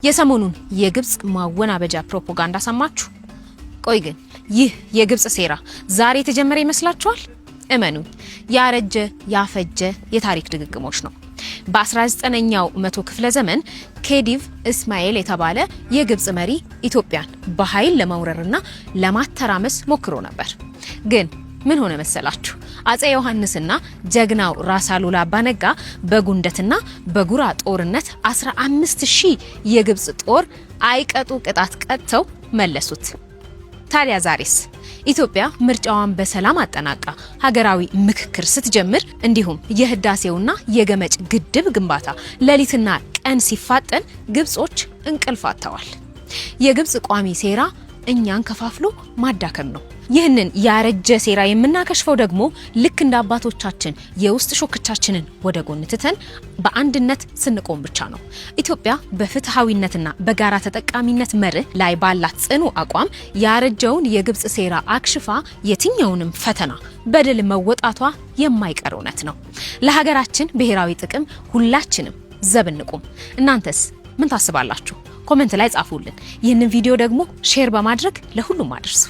የሰሞኑን የግብጽ ማወናበጃ ፕሮፓጋንዳ ሰማችሁ? ቆይ ግን ይህ የግብጽ ሴራ ዛሬ የተጀመረ ይመስላችኋል? እመኑኝ፣ ያረጀ ያፈጀ የታሪክ ድግግሞሽ ነው። በ19ኛው መቶ ክፍለ ዘመን ኬዲቭ እስማኤል የተባለ የግብጽ መሪ ኢትዮጵያን በኃይል ለመውረርና ለማተራመስ ሞክሮ ነበር። ግን ምን ሆነ መሰላችሁ? አጼ ዮሐንስና ጀግናው ራስ አሉላ አባ ነጋ በጉንደትና በጉራ ጦርነት 15,000 የግብጽ ጦር አይቀጡ ቅጣት ቀጥተው መለሱት። ታዲያ ዛሬስ ኢትዮጵያ ምርጫዋን በሰላም አጠናቃ ሀገራዊ ምክክር ስትጀምር፣ እንዲሁም የህዳሴውና የገመጭ ግድብ ግንባታ ሌሊትና ቀን ሲፋጠን ግብጾች እንቅልፍ አጥተዋል። የግብጽ ቋሚ ሴራ እኛን ከፋፍሎ ማዳከም ነው። ይህንን ያረጀ ሴራ የምናከሽፈው ደግሞ ልክ እንደ አባቶቻችን የውስጥ ሽኩቻችንን ወደ ጎን ትተን በአንድነት ስንቆም ብቻ ነው። ኢትዮጵያ በፍትሐዊነትና በጋራ ተጠቃሚነት መርህ ላይ ባላት ጽኑ አቋም ያረጀውን የግብጽ ሴራ አክሽፋ የትኛውንም ፈተና በድል መወጣቷ የማይቀር እውነት ነው። ለሀገራችን ብሔራዊ ጥቅም ሁላችንም ዘብ እንቁም። እናንተስ ምን ታስባላችሁ? Comment ላይ ጻፉልን። ይህንን ቪዲዮ ደግሞ share በማድረግ ለሁሉም አድርሱ።